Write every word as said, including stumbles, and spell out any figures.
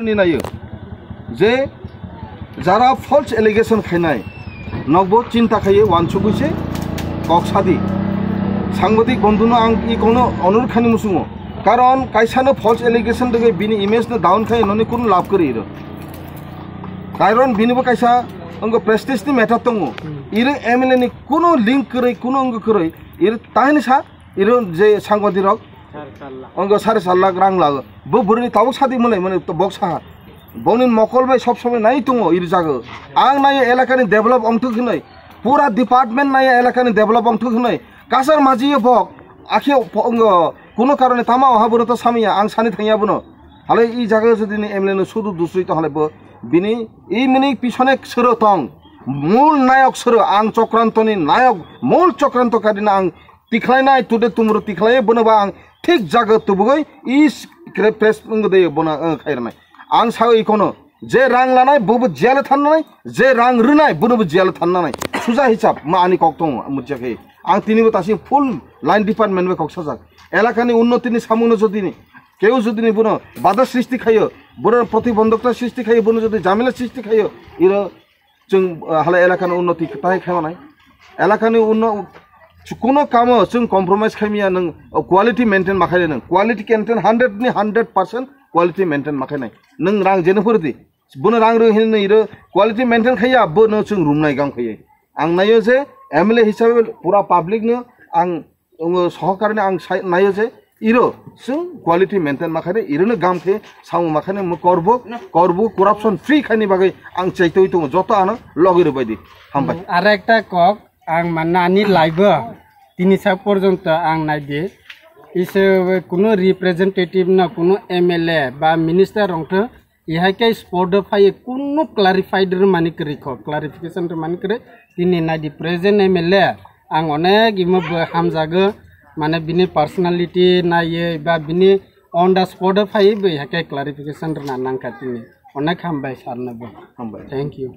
Ni nayo je jara false allegation khainai nokbo chinta khaiye wansugwi se kok sadi. Sangbadik bondhuno ang i kono onur khani musungo, karon kaisano false allegation dege bini image no down khai noni kunu lab kwrwi ro. Karon bini bo kaisa ongo prestige ni matter tongo. Iro M L A ni kunu link kwrwi, kunu ongo kwrwi, iro tahini sa iro je sangbadik rok ongo sare sar lakh rang lago. Bo buruni tabuk sadi mwnai mwnai to bok saha. Boni mokol bai sob somoi nai tongo iri jago. Ang nayo elakani develop ongthok hinoi. Pura department nayo elakani develop ongthok hinoi. Kasar maji yo bok. Akhe ongo kuno karone tama oha bono to samiya ang sani thangya bono. Halai i jaga jodi ni M L A no sudu dusui to halai bo bini i mini pisone sero tong. Mul nayok sero ang chokranto ni nayok mul chokranto kadina ang tikhlainai, today tomorrow tikhlai, bono ba ang thik jaga tubugoi is kre press wngde bono, eh, khairnai. Ang sao ikono, je rang lanai, bobo jail thangnai, je rang rwnai, bono bo jail thangnai. Suja hisab, ma ani kok tongo, mujya khe. Ang tini bo tasi full line department bai kok sajak. Elakani unnoti ni samungno jodi ni, keu jodi ni bono bada srishti khayo, bono protibondhokta srishti khayo, bono jodi jamila srishti khayo, iro chwng, ah, hala elakani unnoti kwtai khaima nai. Elakani unno-, kuno kamo chwng compromise khaimiya nwng, oh, quality maintain ma khainai nwng. Quality maintain hundred ni hundred percent quality maintain ma khainai. Nwng rang jeno phuru di. Bono rang rw hinwi iro quality maintain khaiya, bono chwng rumnai gang khaiya. Ang nayo je M L A hisabe pura public no ang Ongo sohokarni ang sai-, nayo je iro chwng quality maintain ma khaide, irono gam khe samung ma khaine mo korbo, korbo corruption free khaini bagwi ang chaitoi tongo joto ano logoi rwbaidi. Hambai. Hmm, aro ekta kok ang manna ani laibo tini sak porjonto ang naidi. Ise kuno representative no kuno M L A ba minister rong tho Ihai khe spot o phai kunu clarified rwmani kwrwi kho, clarification rwmani kwrwi. Tini naidi present M L A ang onek imo bo hamjago, mane bini personality naiwi ba bini on the spot o phai bo ihai khe clarification rwna nangkha tini. Onek hambai sir no bo. Hambai. Thank you.